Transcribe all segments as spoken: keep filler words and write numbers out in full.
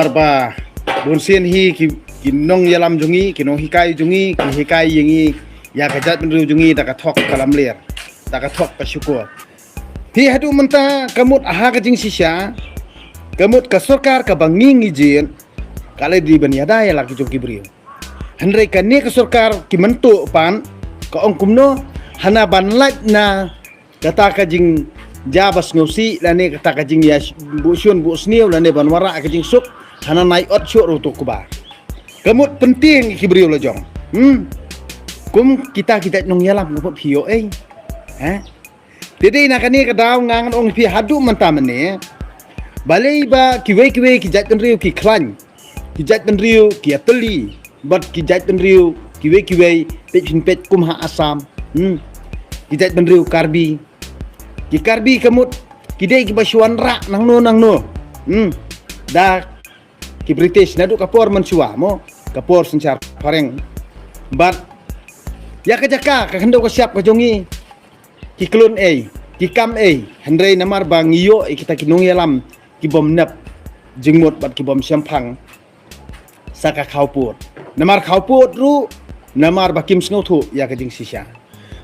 ba bun sien hi ki, ki nongïalam jong ngi, ki nonghikai jong ngi, ki hikai ïa ngi ïa ka jaitbynriew jong ngi da ka thok ka lamler, da ka thok ka shukor. Hi haduh mynta ka mut ha ka jingshisha, ka mut ka sorkar kaba ngi ngi jied, ka la dei ban ïada ïa la ki jong ki briew. Hynrei kane ka sorkar ki mynta pat ka ong kumno, hana ban lait na kata ka jingjia ba sngewsih lane kata ka jingïa buh shun buh sniew lane ban wanrah ka jingsuk, hana nai ot shuh ruh tu kuba. Ka mut pyntieng ki briew la jong. Hmm. Kum kita kita nongïalam ka mut phi ïoh ei. Ha? Te dei na kane ka daw nga ngan ong phi haduh mynta mynne. Balei ba kiwei kiwei ki jaitbynriew ki khlaiñ, ki jaitbynriew ki ïatylli, bad ki jaitbynriew kiwei kiwei peit phin peit kum ha Assam. Hmm. Ki jaitbynriew Karbi. Ki Karbi ka mut ki dei kiba shu wanrah nangno nangno. Hmm. Da ki British naduh ka por mynshuwa mo, ka por synshar phareng. Bad ïa ka jaka ka khyndew ka shyiap ka jong ngi, ki khlun ei, ki kam ei, hynrei namar ba ngi ïoh ïa kita ki nongïalam ki bym nep jingmut bad ki bym shemphang sa ka khawpud. Namar khawpud ruh namar ba kim sngewthuh ïa ka jingshisha.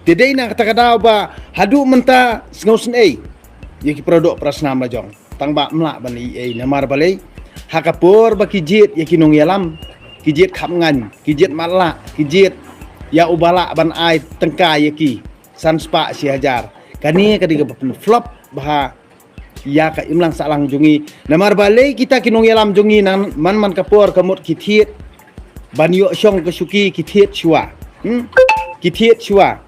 Te dei na kata ka daw ba haduh mynta sngewsynei ïa ki para doh para snam la jong. Tang ba ym lah ban ïoh ei namar balei, ha ka por ba ki jied ïa ki nongïalam, ki jied khapngain, ki jied matlah, ki jied ïa uba lah ban ai tyngka ïa ki san spah shi hajar. Kane ka dei kaba pynflop bha ïa ka imlang sahlang jong ngi. Namar balei kita ki nongïalam jong ngi na man man ka por ka mut ki thied ban ïoh shong ka shuki, ki thied shuwa. Hmm? Ki thied shuwa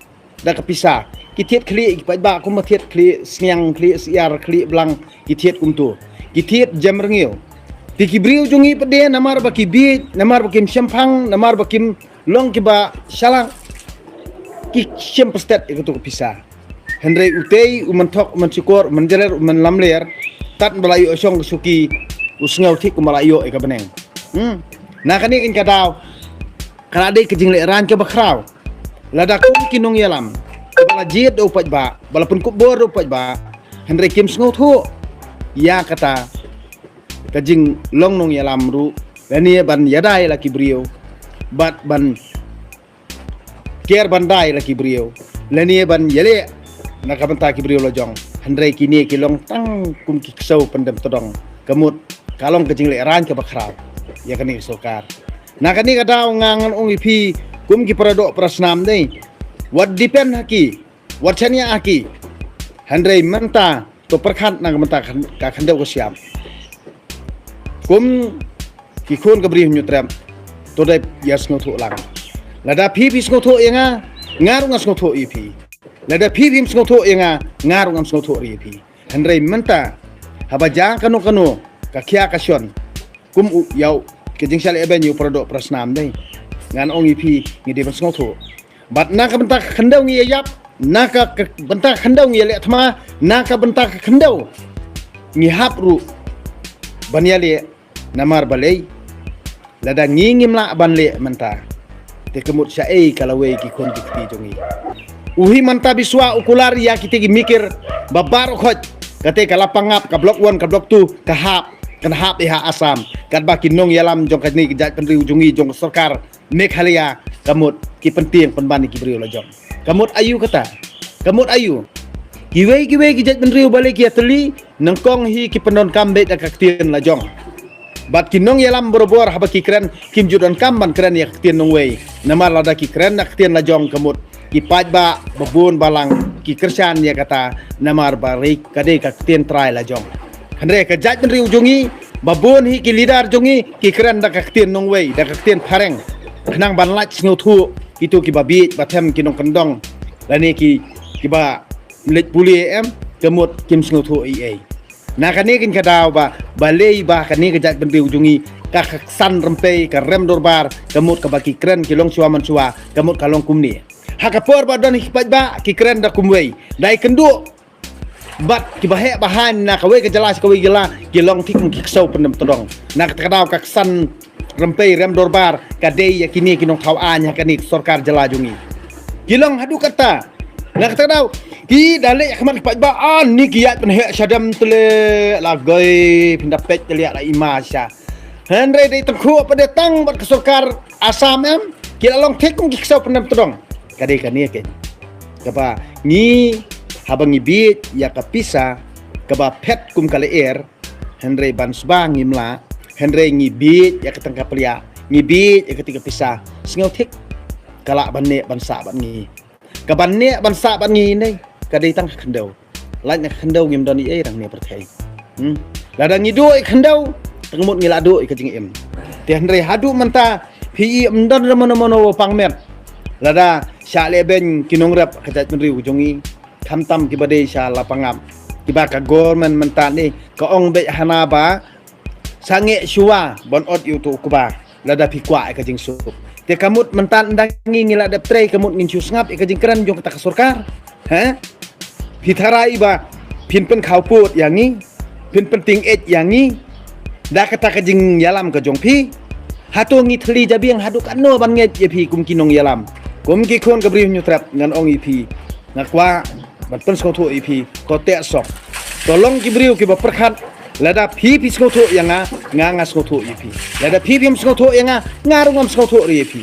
da ka pisa. Ki thied khlieh ki paidbah kumba thied khlieh sniang, khlieh syiar, khlieh blang, ki thied kumtu. Ki thied jem rngiew. Te ki briew jong ngi pat de namar ba ki bieit, namar ba kim shemphang, namar ba kim long kiba shalak, ki shem pynstad ïa katu ka pisa. Hynrei utei u man thok, u man shukor, u man jler, u man lamler, tad ba la ïoh shong ka shuki, u sngew thik kumba la ïoh ïa ka bneng. Hmm. Na kane ka daw ka la dei ka jinglehrain kaba khraw. Lada kum ki nongïalam ba la jied da u paidbah, ba la pynkup bor da u paidbah, hynrei kim sngewthuh ïa kata ka jinglong nongïalam ruh, lane ban ïada ïa la ki briew, bad ban ker ban da ïa la ki briew, lane ban ïaleh na ka bynta ki briew la jong. Hynrei kine ki long tang kum ki ksew pyndem tdong. Ka mut ka long ka jinglehrain kaba khraw ïa kane ka sorkar. Na kane ka daw nga ngan ong ïa phi kum ki para doh para snam dei, wat depend ha ki, wat shaniah ha ki. Hynrei mynta to pyrkhat na ka bynta ka khyndew ka shyiap. Kum ki khun ka Bri Hynñiewtrep, to dei ïa sngewthuh lang. Lada phi phi sngewthuh ïa nga, nga ruh ngan sngewthuh ïa phi. Lada phi phim sngewthuh ïa nga, nga ruh ngan sngewthuh ïa phi. Hynrei mynta haba jia kano kano ka khia ka shon, kum u ïa u ka jingshah leh ban ïa u para doh para snam dei, ngan ong ïa phi ngi dei ban sngewthuh. Bad na ka bynta ka khyndew ngi ïa ïap, na ka, ka bynta ka khyndew ngi ïa leh thma, na ka bynta ka khyndew ngi hap ruh ban ïaleh. Namar balei, lada ngi ngim lah ban leh mynta, te ka mut shaei ka lawei ki khun ki kti jong ngi. U hi mynta biswa u kular ïa kiti ki mikir ba baroh khoit, kata ka la pangap ka block one ka block two ka hap, kan hap ïa ha Assam, katba ki nongïalam jong kane ka jaitbynriew jong ngi jong ka sorkar Meghalaya ka mut ki pyntieng pynban ïa ki briew la jong. Ka mut aïu kata? Ka mut aïu? Kiwei kiwei ki jaitbynriew balei ki ïatylli, nyngkong hi ki pyndonkam beit da ka ktien la jong. Bad ki nongïalam barabor haba ki kren kim ju donkam ban kren ïa ka ktien nongwei. Namar lada ki kren da ka ktien la jong ka mut ki paidbah ba bun balang ki kyrshan ïa kata, namar ba ri ka dei ka ktien trai la jong. Hynrei ka jaitbynriew jong ngi ba bun hi ki leader jong ngi ki kren da ka ktien nongwei, da ka ktien phareng, khnang ban lait sngewthuh kito kiba bieit ba them ki nongkyndong lane ki, kiba leit pule em, ka mut kim sngewthuh ei ei. Na kane ka daw ba balei ba kane ka jaitbynriew jong ngi ka, ka ksan rympei, ka rem dorbar, ka mut kaba ki kren ki long shuwa man shuwa, ka mut ka long kumne. Ha ka por ba don hi ki paidbah ki kren da kumwei, da ïakynduh. Bad kiba heh ba haiñ na kawei ka jylla sha kawei ka jylla ki long thik kum ki ksew pyndem tdong. Na kata ka daw ka ksan rympei rem dorbar ka dei ïa kine ki nongthaw aiñ ha kane ka sorkar jylla jong ngi. Ki long haduh katta. Na kata ka daw ki da leh ha khmat ki paidbah, ani ki ïaid pynheh shadem, te leh la goi phin da peit, te leh la ima sha. Hynrei dei tang khuh pat dei tang bad ka sorkar Assam em, ki la long thik kum ki ksew pyndem tdong. Ka dei kane kein. Kaba ngi, haba ngi bieit ïa ka pisa kaba phet kum ka lyer, hynrei ban sba ngim lah, hynrei ngi bieit ïa ka tang ka pliah, ngi bieit ïa ka tang ka pisa. Sngew thik. Ka lah ban neh ban sah bad ngi. Ka ban neh ban sah bad ngi ne, ka dei tang ka khyndew. Lait na ka khyndew ngim don ei ei rang ne pyrthei. Hmm. Lada ngi duh ei khyndew, tang mut ngi la duh ei ka jingim. Te hynrei haduh mynta phi i ym don re mono mono wa pang met. Lada sha leh beiñ ki nongrep ka jaitbynriew ka jong ngi, khamtam kiba dei sha la pangap, kiba ka government mynta ne ka ong beit hana ba sangeh shuwa ban ot ïa uto u kba. Lada phi kwah ïa ka jingsuk, te ka mut mynta ynda ngi ngi la dep trei, ka mut ngin shu sngap ïa ka jingkren jong kata ka sorkar. He? Phi tharai ba phin pynkhaw pud ïa ngi, phin pynting ej ïa ngi da kata ka jingïalam ka jong phi. Hato ngi thli jabieng haduh katno ban ngeit ïa phi kum ki nongïalam, kum ki khun ka Bri Hynñiewtrep? Ngan ong ïa phi, nga kwah ban pynsngewthuh ïa phi, to teh sok. To long ki briew kiba pyrkhat. Lada phi phi sngewthuh ïa nga, nga nga sngewthuh ïa phi. Lada phi phim sngewthuh ïa nga, nga ruh ngam sngewthuh ruh ïa phi.